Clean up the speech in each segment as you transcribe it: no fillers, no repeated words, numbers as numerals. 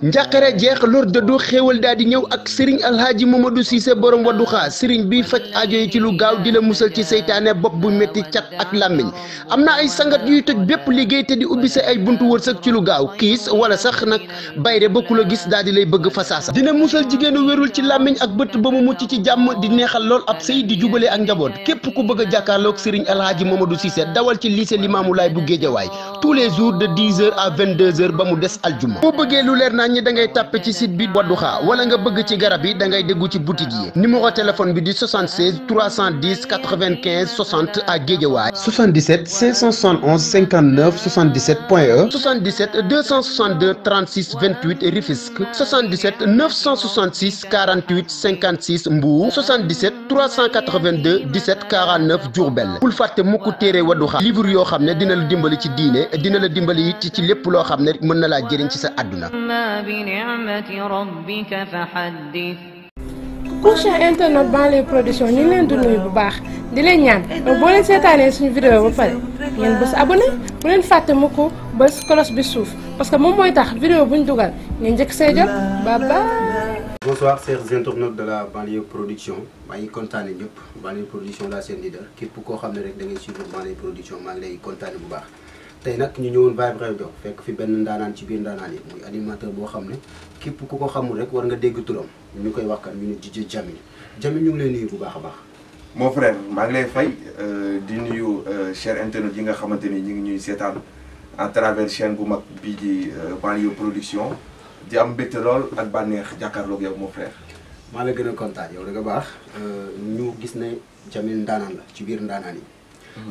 njàqare jeex lor dëddu xéewal daal di ñëw ak sëriñ alhaaji Mamadou Cissé borom Wadduha sëriñ bi faj aajo yi ci lu gaaw di la musal ci seytaane bopp bu métti cat ak làmmiñ am na ay sangat yuy toj bépp liggéey te di ubbi sa ay buntu wërsëg ci lu gaaw kiis wala sax nag bayre ba ku la gis daal di lay bëgg fasaasa dina musal jigéenu wérul ci làmmiñ ak bët ba mu mucc ci jàmm di neexal lool ab sëy di jubale ak njaboot képp ku bëgg a jàkkaarloog sëriñ alhaaji Mamadou Cissé dawal ci lycée Limamoulaye bu Guédiawaye tous les jours de 10h à 22h ba mu des aljuma boo bëggee lu leer naa ñi da ngay tàppe ci site bi Wadduha wala nga bëgg ci garab yi da ngay déggu ci boutique yi numéro téléphone bi di 76 310 95 60 à Guédiawaye 77 571 59 77.e 77 262 36 28 Rufisque 77 966 48 56 Mbour 77 382 17 49 Diourbel bul fàtte mukk téere Wadduha livre yoo xam ne dina la dimbali ci diine dina la dimbali it ci lépp loo xam ne mën na laa jëriñ ci sa àdduna. Cheikh internet Banlieue Production ñu ngi leen di nuyu bu baax di leen ñaan boo leen seetaanee suñu vidéo ba pare ngeen bës abonné bu leen fàtte mu ko bës cloche bi suuf parce que moom mooy tax vidéo bu ñu dugal ngeen njëkk see jot bye bye. Bonsoir chers internautes de la Banlieue Production maa ngi kontaane ñëpp Banlieue Production la seen leader képp koo xam ne rek da ngay suivre Banlieue Production maa ngi lay kontaane bu baax tey nag ñu ñëwoon Vibe Radio fekk fi benn ndaanaan ci biir ndaanaan yi muy animateur boo xam ne képp ku ko xamul rek war nga dégg turam ñu koy wax kan ñu ne DJ Jamil Jamil ñu ngi lay nuyu bu baax a baax. mon frère maa ngi lay fay di nuyu chers internautes yi nga xamante ni ñu ngi ñuy seetaan à travers chaîne bu mag bii di Banlieue Production di am mbégte lool ak bànneex jàkkaarloog yow mon frère. maa la gën a kontaan yow da nga baax ñu gis ne Jamil ndaanaan la ci biir ndaanaan yi.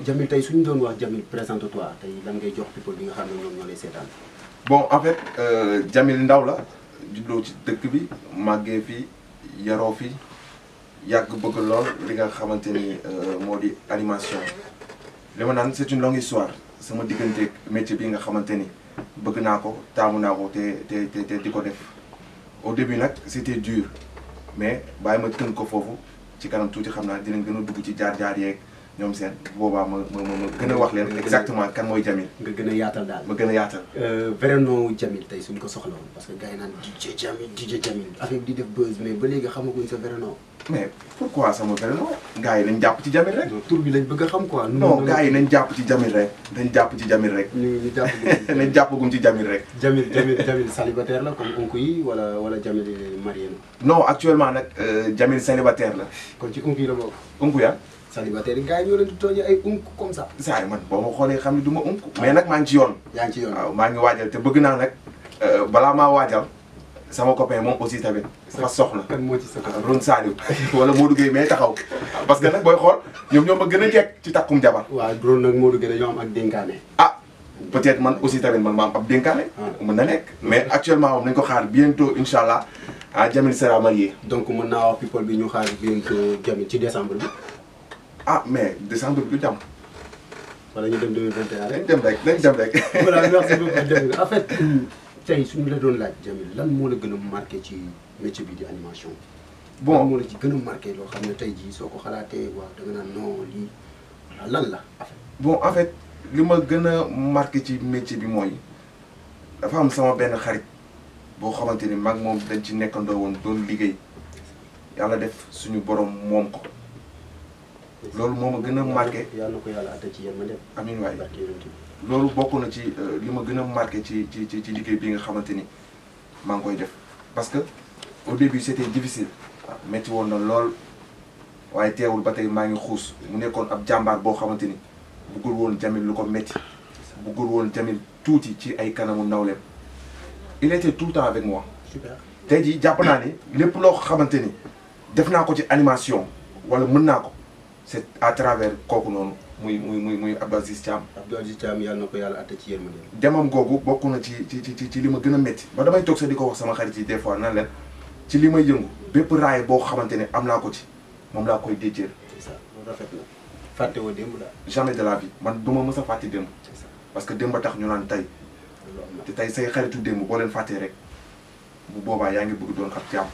Jamil tey suñu doon wax Jamil présente-toi tey lan ngay jox people bi nga xam ne ñoom ñoo lay seetaan. bon en fait Jamil ndaw la juddoo ci dëkk bi màggee fi yaroo fi yàgg bëgg lool li nga xamante ni moo di animation li ma naan c'est une longue histoire sama digganteeg métier bi nga xamante ni bëgg naa ko taamu naa ko te di ko def au début nag c'était dur mais bàyyi ma tënk ko foofu ci kanam tuuti xam naa dinañ gën a dugg ci jaar-jaar yeeg ñoom seen boobaa ma gën a wax leen exactement kan mooy Jamil. nga gën a yaatal daal ma gën a yaatal. vrai nom Jamil tey suñ ko soxla woon parce que gars yi naan DJ Jamil affaire bi di def buzz mais ba léegi xamaguñ sa vrai nom. mais pourquoi sama vrai nom gars yi nañ jàpp ci Jamil rek. tur bi lañ bëgg a xam quoi. non gars yi nañ jàpp ci Jamil rek nañ jàpp ci Jamil rek. ñu jàpp nañ jàppagum ci Jamil rek. Jamil célibataire la comme oncle yi wala Jamil marié na. non actuellement nag Jamil célibataire la. kon ci oncle yi la bokk. oncle ya célibataire yi gars yi ñoo leen di tooñee ay unk comme ça. saa yi man boo ma xoolee xam ne du ma unk mais nag maa ngi ci yoon. yaa ngi ci yoon waaw maa ngi waajal te bëgg naa nag balaa maa waajal sama copain moom aussi tamit dafa soxla. kan moo ci soxla Ron Saliou wala Modou Gueye mais taxaw parce que nag booy xool ñoom ñoo ma gën a jekk ci takkum jabar. waaw Ron nag Modou Gueye dañoo am ak dénkaane. ah peut-être man aussi tamit man ma am ab dénkaane. mën na nekk mais actuellement moom nañ ko xaar bientôt incha allah Jamil sera marié. donc mën naa wax people bi ñu xaar bientôt Jamil ci décembre bi. ah mais décembre bi du jàmm. wala ñu dem 2021 rek. nañ dem rek. voilà merci beaucoup Jamil en fait tey suñu la doon laaj Jamil lan moo la gën a marqué ci métier bi di animation. bon lan moo la ci gën a marqué loo xam ne tey jii soo ko xalaatee waaw da nga naan non lii lan la en fait. bon en fait li ma gën a marqué ci métier bi mooy dafa am sama benn xarit boo xamante ni mag moom dañ ci nekkandoo woon doon liggéey yàlla def suñu borom moom ko. loolu moo ma gën a marqué. yàlla na ko yàlla atte ci yéen ma dem. amiin waay loolu bokk na ci li ma gën a marqué ci liggéey bi nga xamante ni maa ngi koy def parce que au début c'était difficile. métti woon na lool waaye teewul ba tey maa ngi xuus mu nekkoon ab jàmbaar boo xamante ni buggul woon Jamil lu ko métti buggul woon Jamil tuuti ci ay kanamu nawleem il était tout le temps avec moi. super tey jii jàpp naa ni lépp loo xamante ni def naa ko ci animation wala mën naa ko. c'est à travers kooku noonu muy Abdou Aziz Thiam. Abdou Aziz Thiam yàlla na ko yàlla atte ci yéen ma dem. demam googu bokk na ci li ma gën a métti ba damay toog sax di ko wax sama xarit yi des fois nan leen ci li may yëngu bépp raay boo xamante ne am naa ko ci moom laa koy déjéer. c'est ça loolu rafet na fàtte woo démb daal. jamais de la vie man du ma mës a fàtte démb. parce que démb tax ñu naan tey. te tey say xaritu démb boo leen fàttee rek bu boobaa yaa ngi bëgg doon ab jaam.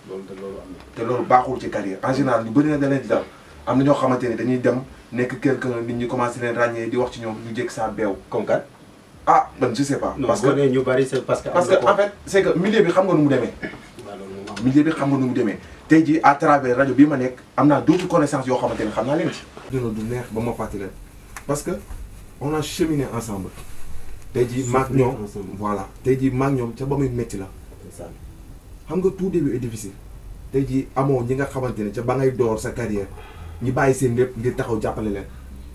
loolu am na. te loolu baaxul ci carrière en général ñu bëri na da leen di dal. am na ñoo xamante ni dañuy dem nekk quelqu'un nit ñi commencé leen ràññee di wax ci ñoom ñu jékki saa beew. comme kat ah man je sais pas. non parce que ñu bari c'est parce que en fait c'est que milieu bi xam nga nu mu demee. milieu bi xam nga nu mu demee tey jii à travers rajo bi ma nekk am naa d'autres connaissances yoo xamante ne xam naa leen ci. dina du neex ba ma fàttali leen parce que on a cheminé ensemble. tey jii maag ñoom voilà tey jii maag ñoom ca ba muy métti la. xam nga tout début est difficile. tey jii amoo ñi nga xamante ne ca ba ngay door sa carrière ñi bàyyi seen lépp ngir taxaw jàppale leen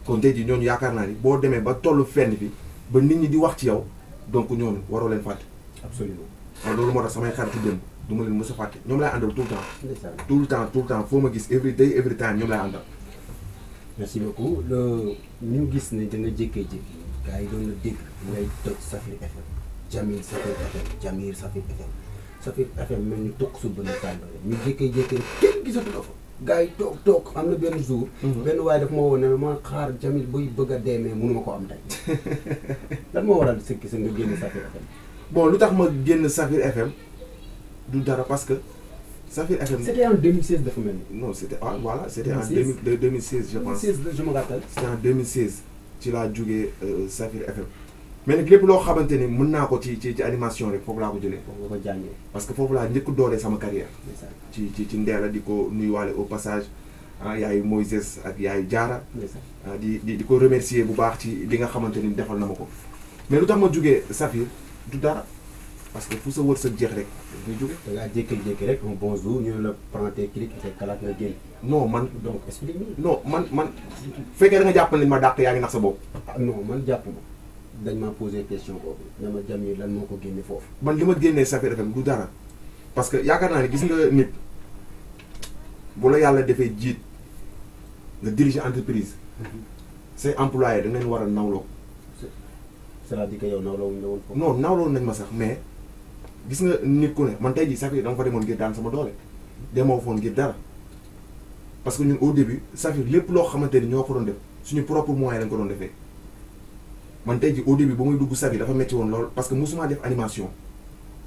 kon tey jii ñooñu yaakaar naa ni boo demee ba tollu fenn bi ba nit ñi di wax ci yow donc ñooñu waroo leen fàtte. absolument. waaw loolu moo tax samay xaritu démb du ma leen mës a fàtte ñoom laay àndal tout le temps foo ma gis every day every time ñoom laay àndal. merci beaucoup ñu gis ne da nga jékkee-jékki gars yi doon la dégg ngay toj Safir FM Jamil Safir FM Jamil Safir FM Safir FM mel ni toog suba na tàmbale ñu jékkee-jékki kenn gisatu la fa gars yi toog am na benn jour benn waaye daf ma woo ne ma xaar Jamil buy bëgg a deemee mënu ma ko am tey lan moo waral sëkki sa nga génn Safir FM. bon lu tax ma génn Safir FM du dara parce que Safir FM. c'était en 2016 dafa mel ni. non c'était voilà c'était en 2016 je pense. 2016 je me rappelle. c'était en 2016 ci laa jógee Safir FM mais nag lépp loo xamante ni mën naa ko ci animation rek foofu laa ko jëlee. foofu nga ko jàngee. parce que foofu laa njëkk dooree sama carrière. ci Ndeela di ko nuyuwaale au passage yaayu Moïse ak yaayu Diarra. di ko remercier bu baax ci li nga xamante ni defal na ma ko mais lu tax ma jógee Safir du dara. parce que fu sa wërsëg jeex rek ngay jóge. da ngaa jékki-jékki rek un bon jour ñu ne la prends tes clics et kalaat nga génn. non man donc explique non man fekkee da nga jàpp ne ma dàq yaa ngi nax sa bopp. ah non man jàpp ma dañ ma posé question boobu dama Jamil lan moo ko génne foofu. man li ma génnee Safir FM du dara parce que yaakaar naa ne gis nga nit bu la yàlla defee jiit nga diriger entreprise. say employés da ngeen war a nawloo. c'est-à-dire que yow nawloo wuñ la woon foofu. non nawloo nañ ma sax mais. gis nga nit ku ne man tey jii Safir dama fa demoon ngir daan sama doole demoo foon ngir dara parce que ñun au début Safir lépp loo xamante ni ñoo ko doon def suñu propre moyen lañ ko doon defee man tey jii au début ba muy dugg Safir dafa metti woon lool parce que mosuma def animation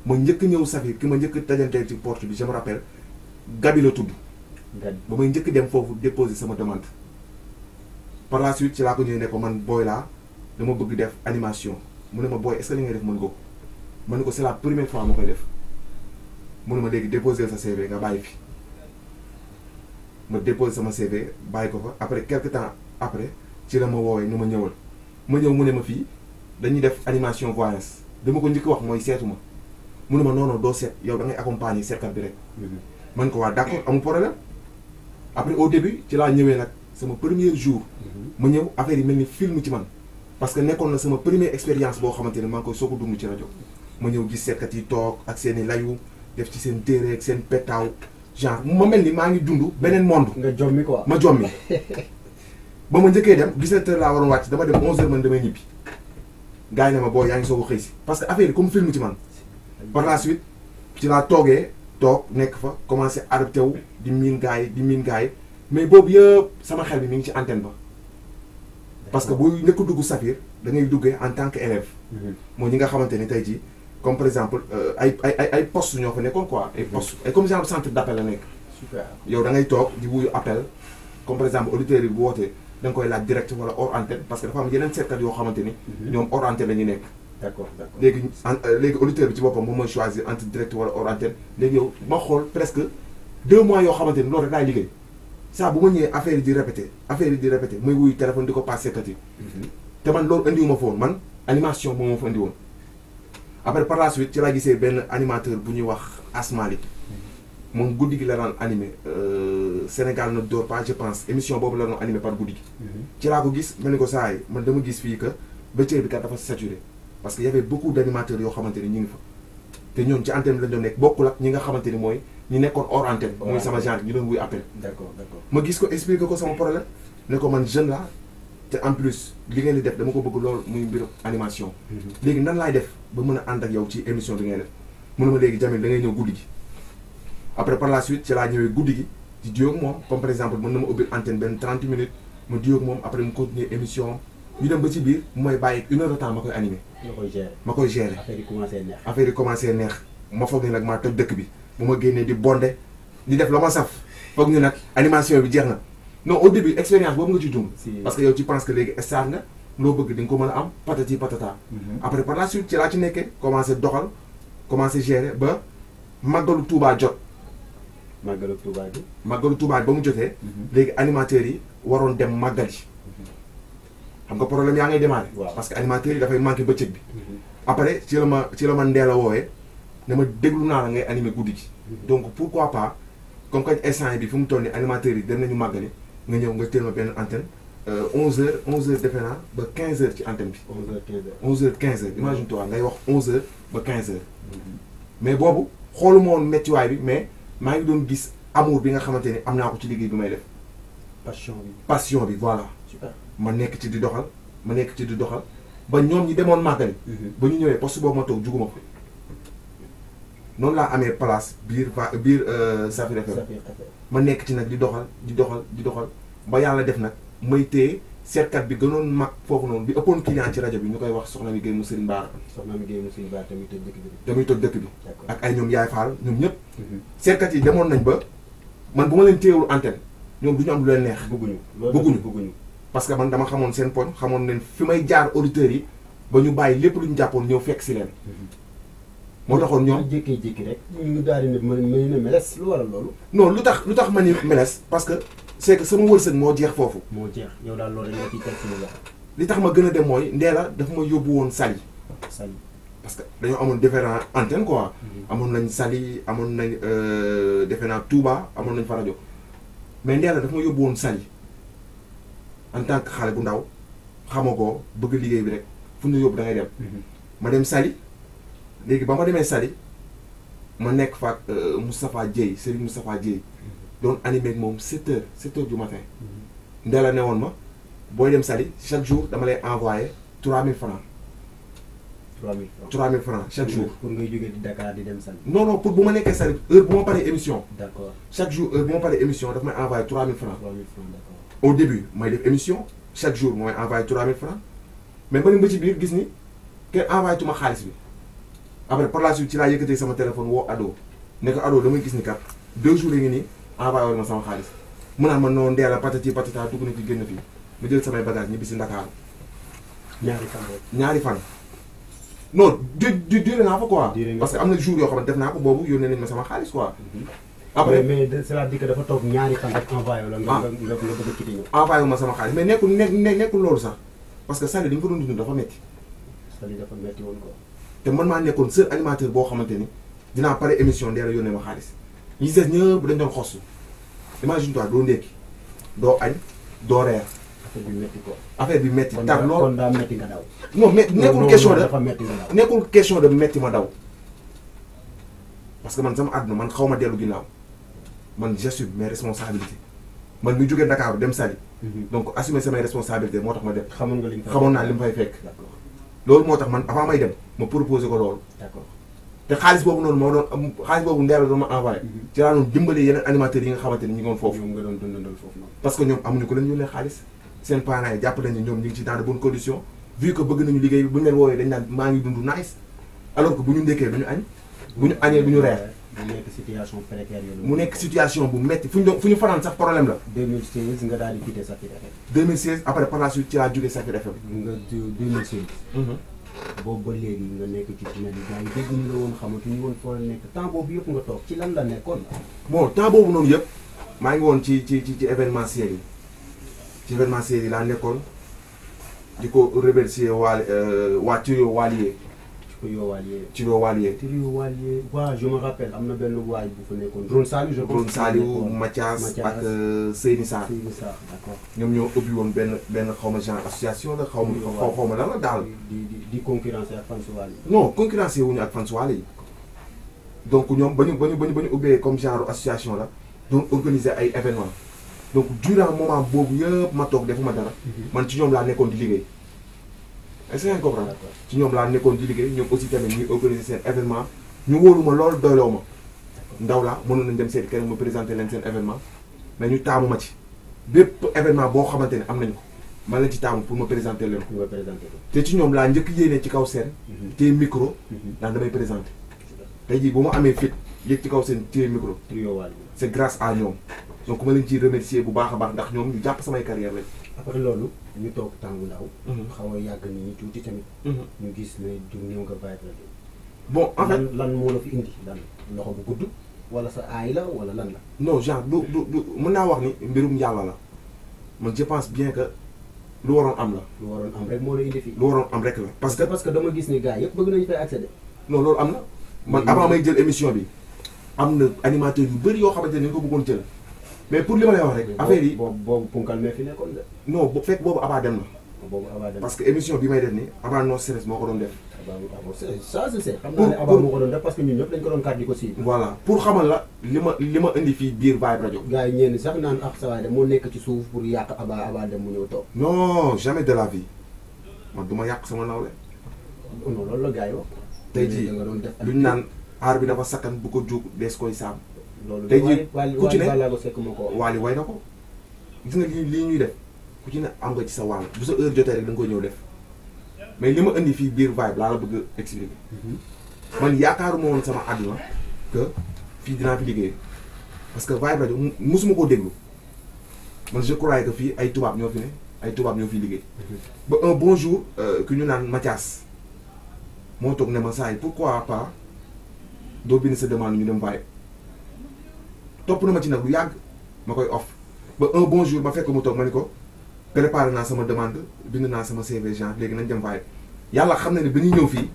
ma njëkk ñëw Safir ki ma njëkk tajanteel ci porte bi je me rappelle Gabi la tudd ba may njëkk dem foofu déposer sama demande par la suite ci laa ko ñëwee ne ko man booy laa dama bëgg def animation mu ne ma booy est-ce que li ngay def mën ko ma ne ko c'est la première fois ma koy def mu ne ma léegi déposer sa CV nga bàyyi fi ma déposer sama CV bàyyi ko fa après quelque temps après ci la ma woowee ni ma ñëwal ma ñëw mu ne ma fii dañuy def animation voyance dama ko njëkk wax mooy seetu ma mu ne ma non non doo seet yow da ngay accompagner seetkat bi rek. man ko waa d'accord amul problème après au début ci laa ñëwee nag sama premier jour. ma ñëw affaire yi mel ni film ci man parce que nekkoon na sama première expérience boo xamante ne maa ngi koy soog a dund ci rajo. ma ñëw gis seetkat yi toog ak seen i layu def ci seen téere ak seen petaaw genre ma mel ni maa ngi dund beneen monde. nga jommi quoi ma jommi. ba ma njëkkee dem 17h laa waroon wàcc dama dem 11h man damay ñibbi gars yi ne ma boo yaa ngi soog a xëy si parce que affaire yi comme film ci man. par la suite ci laa toog nekk fa commencé adapté wu di miin gars yi mais boobu yëpp sama xel bi mi ngi ci antenne ba. parce que buy njëkk dugg Safir da ngay duggee en tant que élève. mooy ñi nga xamante ni tey jii comme par exemple ay postes ñoo fa nekkoon quoi ay postes ay comme genre centre d'appel la nekk. super yow da ngay toog di wuyu appel comme par exemple auditeurs yi bu wootee da nga koy laaj direct wala hors antenne parce que dafa am yeneen seetkat yoo xamante ni. ñoom hors antenne la ñuy nekk. d'accord léegi auditeur bi ci boppam moom mooy choisir entre direct wala hors antenne léegi yow ma xool presque 2 mois yoo xamante ni loolu rek laay liggéey saa bu ma ñëwee affaire yi di répété mooy wuyu téléphone di ko passe seetkat yi. te man loolu indiwuma fa woon man animation moom moo fa indi woon. après par la suite ci laa gisee benn animateur bu ñuy wax Asmalik moom guddi gi la daan animé Sénégal ne dort pas je pense émission boobu la doon animé par guddi gi. ci laa ko gis mel ni ko saa yi man dama gis fii que bëccëg bi kat dafa saturé parce que y avait beaucoup d'animateurs yoo xamante ni ñu ngi fa te ñoom ci antenne lañ doon nekk bokkul ak ñi nga xamante ni mooy ñi nekkoon hors antenne. mooy sama genre ñu doon wuy appel. d'accord ma gis ko expliqué ko sama problème ne ko man jeune la te en plus li ngeen di def dama ko bëgg lool muy mbiru animation. léegi nan laay def ba mën a ànd ak yow ci émission bi ngay def mu ne ma léegi Jamil da ngay ñëw guddi gi après par la suite ci laa ñëwee guddi gi di diyoog moom comme par exemple mën na ma ubbil antenne benn 30 minutes ma diyoog moom après mu continuer émission ñu dem ba ci biir mu may bàyyi 1 heure de temps ma koy animé. ma koy gérer affaire yi commencé neex ma foog ni nag maa toj dëkk bi bu ma génnee di bonde di def la ma saf foog ñu nag animation bi jeex na non au début expérience boobu nga ci dund. parce que yow tu penses que léegi star nga loo bëgg di nga ko mën a am patati patata. après par la suite ci laa ci nekkee commencé doxal commencé gérer ba màggalu Touba jot. màggalu Touba bi. màggalu Touba ba mu jotee. léegi animateurs yi waroon dem màggal yi. xam nga problème yaa ngay démarré. parce que animateurs yi dafay manqué bëccëg bi. après ci la ma ndeel a woowee ne ma déglu naa la ngay animé guddi gi. donc pourquoi pas comme que instant bi fi mu toll nii animateurs yi dem nañu màggali nga ñëw nga teel ma benn antenne 11h defe naa ba 15h ci antenne bi. 11h 15h imagine toi ngay wax 11h ba 15h. mais boobu xooluma woon méttiwaay bi mais maa ngi doon gis amour bi nga xamante ni am naa ko ci liggéey bi may def. passion bi voilà. super ma nekk ci di doxal ba ñoom ñi demoon màggali. ba ñu ñëwee poste boobu ma toog juguma ko. noonu laa amee place biir Safir FM ma nekk ci nag di doxal ba yàlla def nag may téye seetkat bi gënoon mag foofu noonu bi ëppoon client ci rajo bi ñu koy wax soxna mi Guèye mu Serigne Bara. soxna mi Guèye mu Serigne Bara tamit toj dëkk bi. damay toj dëkk bi. ak ay ñoom Yaay Fall ñoom ñëpp. seetkat yi demoon nañ ba man bu ma leen téyewul antenne ñoom du ñu am lu leen neex. bëgguñu parce que man dama xamoon seen poñ xamoon leen fi may jaar auditeurs yi ba ñu bàyyi lépp lu ñu jàppoon ñëw fekk si leen. moo taxoon ñoom jékki-jékki rek ñu daal di ne meles lu waral loolu. non lu tax ma ni meles parce que c'est que sama wërsëg moo jeex foofu. moo jeex yow daal loolu dañ la ciy teg si loxo. li tax ma gën a dem mooy Ndella dafa ma yóbbu woon Saly. parce que dañoo amoon différents antennes quoi. amoon nañ Saly amoon nañ defe naa Touba amoon nañ fa rajo mais Ndella dafa ma yóbbu woon Saly en tant que xale bu ndaw xamoo ko bëgg liggéey bi rek fu ñu yóbbu da ngay dem. ma dem Saly. léegi ba ma demee Saly ma nekk fa Moustapha Dieye Serigne Moustapha Dieye doon animé ak moom 7h du matin. Ndella ne woon ma booy dem Saly chaque jour dama lay envoyé 3000 francs. 3000 francs chaque jour. pour ngay jógee di Dakar di dem Saly. non pour bu ma nekkee Saly heure bu ma paree émission. d'accord chaque jour heure bu ma paree émission daf may envoyé 3000 francs. 3000 francs d'accord. au début may def émission chaque jour mooy envoyé 3000 francs mais ba ni ba ci biir gis ni kenn envoyé tuma xaalis bi. après par la suite ci laa yëkkatee sama téléphone woo Ado ne ko Ado damay gis ni kat 2 jours yi ngi nii envoyé woon ma sama xaalis mu naan ma noonu Ndella patati patata dugg na ci génn fii ma jël samay bagage ñibbi si Ndakaaru. ñaari fan. non duré naa fa quoi. parce que am na jour yoo xamante def naa ko boobu yónnee nañ ma sama xaalis quoi. après mais c'est-à-dire que dafa toog ñaari fan rek envoyé la nga bëgg a kii ñëw. envoyé wu ma sama xaalis mais nekkul loolu sax parce que Saly dañu fa doon dund dafa metti. Saly dafa metti woon quoi. te man maa nekkoon seul animateur boo xamante ni dinaa pare émission Ndella yónnee ma xaalis ñi des ñëpp dañ doon xosu imagine toi doo ndékki doo añ doo reer. affaire bi metti quoi. affaire bi metti tar lool kon daa metti nga daw. non mais nekkul question de dafa metti nga daw. nekkul question de metti ma daw parce que man sama àdduna man xaw ma dellu ginnaaw man j'assume mes responsabilités man mi jógee Dakar dem Saly. donc assumer samay responsabilités moo tax ma dem. xamoon naa li mu fay fekk. loolu moo tax man avant may dem ma proposé ko loolu. d'accord te xaalis boobu noonu moo doon am xaalis boobu Ndella doon ma envoyé. ci laa doon dimbali yeneen animateurs yi nga xamante ni ñu ngi woon foofu. ñoom nga doon dundandoo foofu noonu. parce que ñoom amuñu ko leen yónnee xaalis seen parents yi jàpp nañu ñoom ñu ngi ci dans de bonnes conditions vu que bëgg nañu liggéey bi bu ñu leen woowee dañ naan maa ngi dund nice alors que bu ñu ndékkee du ñu añ bu ñu añee du ñu reer. mu nekk situation précaire yooyu. mu nekk situation bu metti fu ñu fanaan sax problème la. 2016 nga daal di quitté Safir FM. 2016 après par la suite ci laa jógee Safir FM. nga 2016. boobu ba léegi nga nekk ci tunnel yi gars yi dégg ñu la woon xamatuñu woon foo nekk temps boobu yëpp nga toog ci lan la nekkoon. bon temps boobu noonu yëpp maa ngi woon ci événementiel yi ci événementiel yi laa nekkoon di ko remercier waa Trio Walier. Trio Walier. waaw je me rappelle am na benn waay bu fa nekkoon. Drone Saliou Mathias ak Seyni Sarr. d'accord. ñoom ñoo ubbi woon benn xaw ma genre association la xaw ma lan la daal. di concurrencer ak Fans Wally. non concurrencer wuñu ak Fans Wally yi donc ñoom ba ñu ubbee comme genre association la doon organiser ay événements donc durant moment boobu yëpp ma toog defuma dara. man ci ñoom laa nekkoon di liggéey. est-ce que ngeen comprendre ci ñoom laa nekkoon di liggéey ñoom aussi tamit ñuy organiser seen événement ñu wóolu ma loolu doyloo ma ndaw la mënoon nañ dem seeti keneen ma présenter leen seen événement mais ñu taamu ma ci bépp événement boo xamante ne am nañ ko man lañ ci taamu pour ma présenter leen ko. te ci ñoom laa njëkk yéene ci kaw seen. téye micro. ndax damay présenter. tey jii bu ma amee fit yéeg ci kaw seen téye micro. c'est grâce à ñoom donc ma leen ciy remercier bu baax a baax ndax ñoom ñu jàpp samay carrière lañ. après loolu ñu toog temps bu ndaw. xaw a yàgg nit ñi tuuti tamit. ñu gis ne du ñëw nga Vibe Radio. bon en fait lan moo la fi indi lan loxo bu gudd wala sa aay la wala lan la. non genre du mën naa wax ni mbirum yàlla la man je pense bien que lu waroon am la. lu waroon am rek moo la indi fii. lu waroon am rek la parce que dama gis ne gars yëpp bëgg nañu fay accéder. non loolu am na man avant may jël émission bi am na animateur yu bëri yoo xamante ne ñu ko bëggoon jël mais pour li ma lay wax rek affaire yi boobu punkal mee fi nekkoon de. non bu fekk boobu Abba dem na. boobu Abba dem parce que émission bi may def ni Abba no stress moo ko doon def. ça je sais. xam naa ne Abba moo ko doon def parce que ñun ñëpp dañ ko doon kàddu ko si. voilà pour xamal la li ma indi fii biir Vibe Radio. gars yi ñenn sax naan ak sa waay de moo nekk ci suuf pour yàq Abba dem mu ñëw toog. non jamais de la vie man du ma yàq sama nawle. non loolu la gars yi wax. tey jii luñ naan aar bi dafa sakkan bu ko jóg dees koy saam. loolu tey jii ku ci ne Wally way na ko gis nga lii ñuy def ku ci ne am nga ci sa wàll bu sa heure jotee rek da nga koy ñëw def mais li ma indi fii biir Vibe laa la bëgg a expliquer man yaakaaruma woon sama àdduna que fii dinaa fi liggéey parce que Vibe Radio mosuma koo déglu man je croyais que fii ay tubaab ñoo fi ne ay tubaab ñoo fiy liggéey ba un bon jour ku ñu naan Mathias moo toog ne ma saa yi pourquoi pas doo bind sa demande ñu dem Vibe topp na ma ci nag lu yàgg ma koy off ba un bon jour ma fekk mu toog ma ni ko préparé naa sama demande bind naa sama CV genre léegi nañ dem Vibe yàlla xam na ne ba ñuy ñëw fii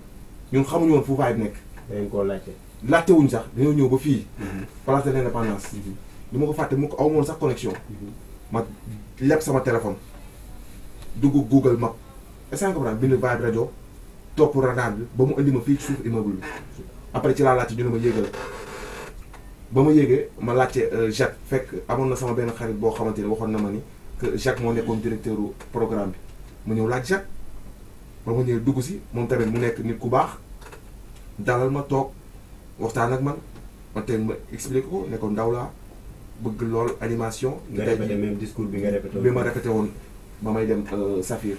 ñun xamuñu woon fu Vibe nekk. dañ koo laajte. laajte wuñ sax dañoo ñëw ba fii. place de l'Indépendance. du ma ko fàtte mu ko aw moon sax connexion. ma leb sama téléphone dugg Google Map est-ce que comprendre bind Vibe Radio topp radar bi ba mu indi ma fii ci suuf immeuble bi après ci laa laajte ñu ne ma yéegal. ba ma yéegee ma laajte Jacques fekk amoon na sama benn xarit boo xamante ne waxoon na ma ni que Jacques moo nekkoon directeur programme bi mu ñëw laaj Jacques ba ma ñëwee dugg si moom tamit mu nekk nit ku baax dalal ma toog waxtaan ak man tey ma expliqué ko ne ko ndaw laa bëgg lool animation. nga répété même discours bi nga répété woon. bi ma répété woon ba may dem Safir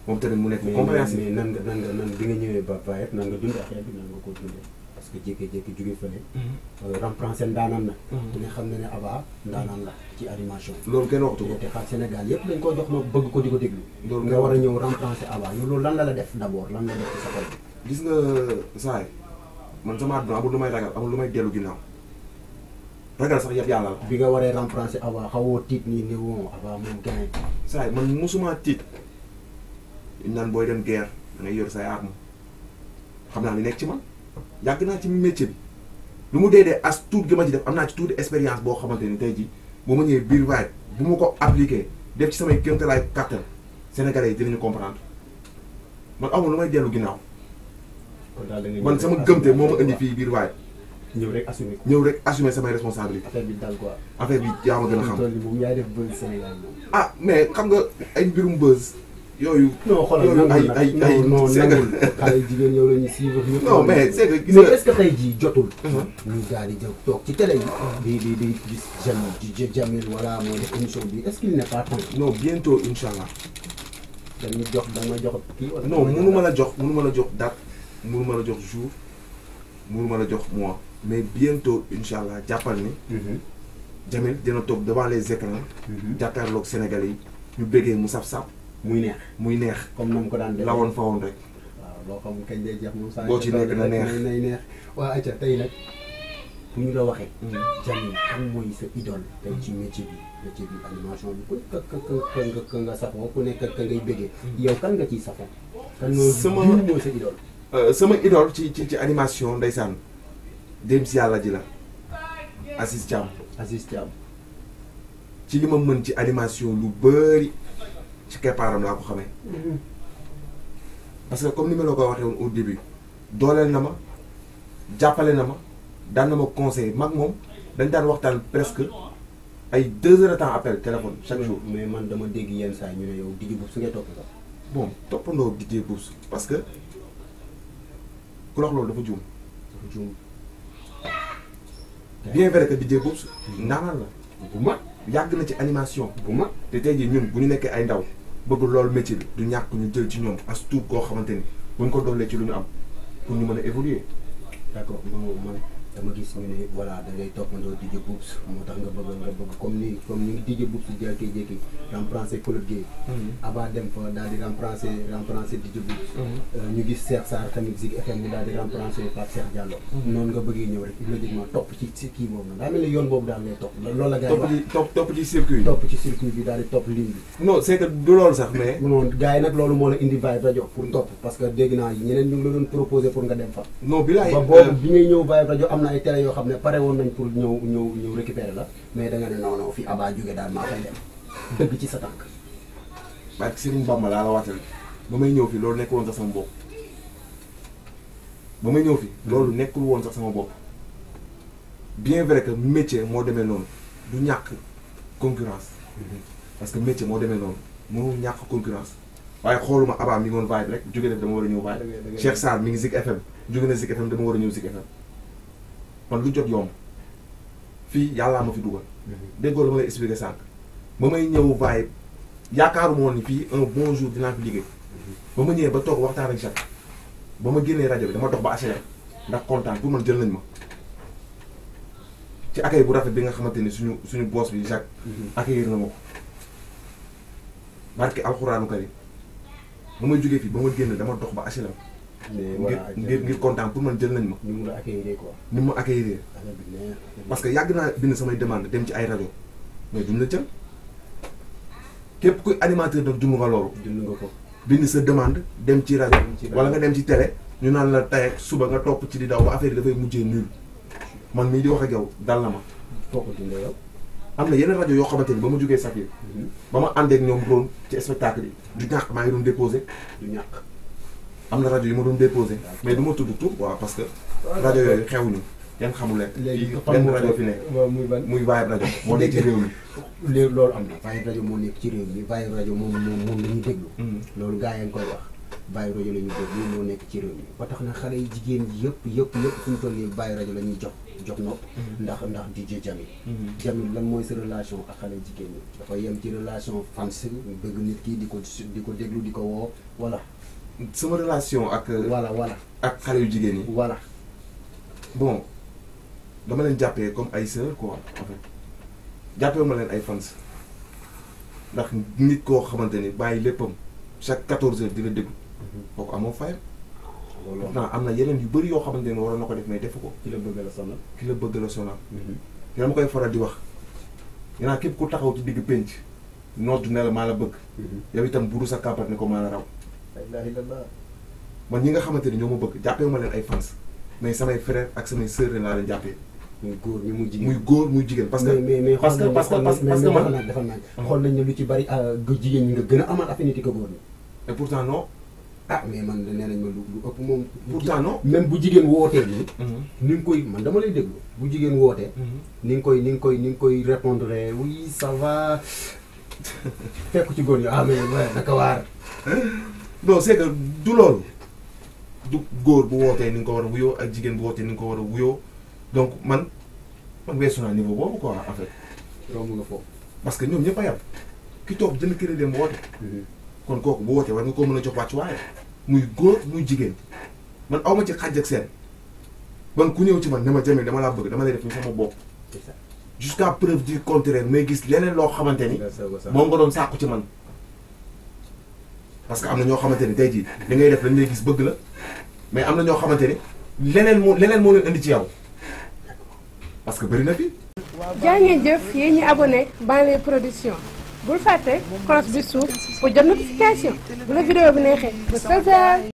moom tamit mu nekk compréhensible. mais nan bi nga ñëwee ba Vibe nan nga dund affaire bi nan nga ko dundee. parce que jékki-jékki jóge fële. remplacer ndaanaan na. ku ne xam na ne Abba ndaanaan la ci animation. loolu kenn waxtu ko te xaar Sénégal yëpp dañ ko jox ma bëgg ko di ko déglu. loolu nga war a ñëw remplacer Abba loolu lan la def d'abord lan la def ci sa xol. gis nga saay man sama àdduna amul lu may ragal amul lu may dellu ginnaaw ragal sax yëpp yàlla la. bi nga waree remplacer Abba xawoo tiit nii ne woon Abba moom gain. saay man mosuma tiit ñu naan booy dem guerre da ngay yor say arme xam naa li nekk ci man. yàgg naa ci métier bi lu mu dee as tuut gi ma ci def am naa ci tuuti expérience boo xamante ni tey jii bu ma ñëwee biir Vibe bu ma ko appliqué def ci samay kéemtalaay kàttan sénégalais yi dinañu comprendre man amul lu may dellu ginnaaw. man sama gëmte moo ma indi fii biir Vibe. ñëw rek assumé ko. ñëw rek assumé samay responsabilité. affaire bi dal quoi. affaire bi yaa ma gën a xam. moom yaay def buzz Sénégal moom. ah mais xam nga ay mbirum buzz. yooyu non xoolal ay non xale jigéen yow la ñuy suivre ñu. non mais c'est que gis mais nga est-ce que tey jii jotul. ñu daal di jóg toog ci télé yi. di gis Jamil voilà mooy def émission bi est-ce qu'il n'est pas temps. non bientôt incha allah. dañuy jox dama jox kii wala. non mënu ma la jox date mënu ma la jox jour mënu ma la jox mois mais bientôt incha allah jàppal ni. Jamil dina toog devant les écrans. jàkkaarloog Sénégalais yi ñu bëggee mu saf-saf. muy neex comme na mu ko daan def la woon fa woon rek. waaw loo xam kañ lay jeex moom saa boo ci nekk na neex waaw ayca tey nag bu ñu la waxee. Jamil kan mooy sa idole tey ci métier bi animation bi ku nga safoo ku nekk ka ngay bëggee. yow kan nga ciy safoo. kan mooy sa idole. sama idole ci animation ndeysaan dem si yàlla ji la Aziz Thiam. ci li ma mën ci animation lu bëri. ci keppaaram laa ko xamee parce que comme ni ma la ko waxee woon au début dooleel na ma jàppale na ma daan na ma conseiller mag moom dañ daan waxtaan presque ay 2 heures de temps appel téléphone chaque jour. mais man dama dégg yenn saa ñu ne yow DJ Boubs su ngay topp sax. bon toppandoo DJ Boubs parce que ku wax loolu dafa juum. bien vrai que DJ Boubs ndaanaan la bu mag yàgg na ci animation bu mag te tey jii ñun bu ñu nekkee ay ndaw bëgg loolu métier bi du ñàkk ñu jël ci ñoom as tuut koo xamante ni bu ñu ko doolee ci lu ñu am pour ñu mën a évoluer. d'accord man dama gis ñu ne voilà da ngay toppandoo DJ Boubs moo tax nga bëgg comme ni DJ Boubs jékki-jékki remplacer Claude Gueye. Aba dem fa daal di remplacer DJ Boubs. ñu gis Cheikh Sarr tamit Zik FM mu daal di remplacer Pape Cheikh Diallo. noonu nga bëggee ñëw rek immédiatement topp ci kii boobu nag daa mel ni yoon boobu daal ngay topp loolu la gars yi wax topp ci circuit bi daal di topp ligne bi. non c'est que du loolu sax mais. non gars yi nag loolu moo la indi Vibe Radio pour topp parce que dégg naa ñeneen ñu ngi la doon proposer pour nga dem fa. non bi laay ba boobu bi ngay ñëw Vibe Radio am na ay télé yoo xam ne pare woon nañ pour ñëw récupérer la mais da nga ne non fi Aba jóge daal maa fay dem dëgg ci sa tànk. barke Serigne Bamba laa la waatal ba may ñëw fi loolu nekkul woon sax sama bopp loolu nekkul woon sax sama bopp bien vrai que métier moo demee noonu du ñàkk concurrence parce que métier moo demee noonu mënul ñàkk concurrence waaye xooluma Aba mi ngi woon Vibe rek jóge def dama war a ñëw Vibe. Cheikh Sarr mi ngi Zik FM jóge na Zik FM dama war a ñëw Zik FM man lu jot yomb fii yàllaa ma fi dugal. déggoo la ma lay expliquer sànq ba may ñëw Vibe yaakaaruma woon ni fii un bon jour dinaa fi liggéey ba ma ñëwee ba toog waxtaan ak Jacques ba ma génnee rajo bi dama dox ba HLM ndax kontaan pour man jël nañ ma ci accueil bu rafet bi nga xamante ni suñu boss bi Jacques accueillir na ma ko barke alxuraanu karim ba may jógee fii ba ma génn dama dox ba HLM ngir kontaan pour man jël nañ ma ni mu la accueillir quoi ni mu accueillir parce que yàgg naa bind samay demande dem ci ay rajo mais duñ la jël képp kuy animateur nag dund nga loolu dund nga ko bind sa demande dem ci rajo wala nga dem ci télé ñu naan la tey suba nga topp ci di daw ba affaire yi dafay mujjee nul man mii di wax ak yow dal na ma foo ko dundee yow am na yeneen rajo yoo xamante ni ba ma jógee Safir ba ma àndeek ñoom Rhone ci spectacle yi du ñàkk maa ngi doon déposé du ñàkk am na rajo yi ma doon déposé mais du ma tudd tur waaw parce que rajo yooyu xewuñu kenn xamul leen léegi benn rajo fi nekk muy ban muy Vibe Radio moo nekk ci réew mi léegi loolu am na Vibe Radio moo nekk ci réew mi Vibe Radio moom la ñuy déglu loolu gars yi nga koy wax Vibe Radio la ñuy déglu moo nekk ci réew mi ba tax na xale yi jigéen yëpp fu ñu toll nii Vibe Radio la ñuy jox nopp ndax DJ Jamil lan mooy sa relation ak xale jigéen ñi dafa yem ci relation fans bëgg nit ki di ko déglu di ko woo wala sama relation ak voilà ak xale yu jigéen ñi voilà bon dama leen jàppee comme ay sœur quoi en fait jàppee ma leen ay fans ndax nit koo xamante ni bàyyi léppam chaque 14 heures di la déglu kooku amoo fayam pourtant am na yeneen yu bëri yoo xamante ni waroon na ko def mais defu ko ki la bëgg la sonal ki dama koy faral di wax yanaa képp ku taxaw ci digg pénc nootu ne la maa la bëgg yow itam buru sa kàmpat ne ko maa la raw man ñi nga xamante ni ñoo ma bëgg jàppee ma leen ay fans mais samay frère ak samay sœur laa leen jàppee muy góor ñi muy jigéen muy góor muy jigéen parce que parce que man dafa nañ xool nañ ne lu ci bari jigéen ñi nga gën a amaat affinité ko góor ñi et pourtant non mais man nee nañ ma lu ëpp moom pourtant non même bu jigéen wootee nii ni nga koy man dama lay déglu bu jigéen wootee ni nga koy répondre oui ça va fekk ci góor ñi mais naka waar non c'est que du loolu du góor bu wootee ni nga ko war a wuyoo ak jigéen bu wootee ni nga ko war a wuyoo donc man weesu naa niveau boobu quoi en fait. romb nga foofu. parce que ñoom ñëpp a yam ki toog jënd kër dem woote. kon kooku bu wootee war nga koo mën a jox wàccuwaay muy góor muy jigéen man aw ma ci xàjj ak seen man ku ñëw ci man ne ma Jamil dama laa bëgg dama lay def ni sama bopp. jusqu'à preuve du contraire may gis leneen loo xamante ni. moom nga doon sàkku ci man. parce que am na ñoo xamante ni tey jii li ngay def dañ lay gis bëgg la mais am na ñoo xamante ni leneen moo leen indi ci yow parce que bëri na fi. jaa ngeen jëf yéen ñi abonné Banlieue Production bul fàtte cloche bi suuf pour jot notification bu la vidéo bi neexee ba